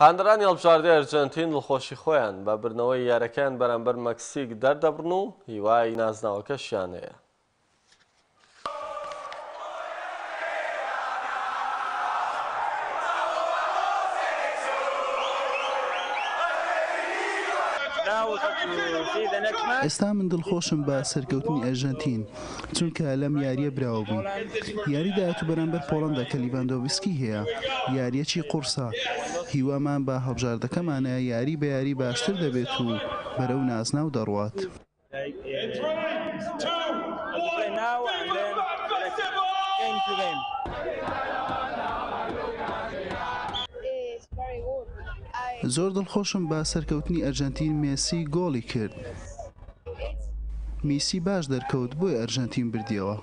هاندەرانی هەڵبژاردەی ئەرجەنتین دڵخۆشی خۆیان بە بردنەوەی یارەکەیان بەرامبەر مەکسیک دەردەبڕن و هیوای نازناوەکەشیان هەیە. ئێستا من دڵخۆشم بە سەرکەوتنی ئەرژەنتین، چونکە لەم یارییە براوە بووین. یاری داهاتوو بەرامبەر پۆڵەندا کە لیڤاندۆڤسکی هەیە، یارییەکی قوڕسە. هیوامان بە هەڵبژاردەکەمانە یاری بە یاری باشتر دەبێت و بەرەو نازناو دەڕوات. زۆر دڵخۆشم بە سەرکەوتنی ئەرجەنتین مێسی گۆڵی کرد. میسی باش دەرکەوت بۆیە ئەرژەنتین بردیەوە.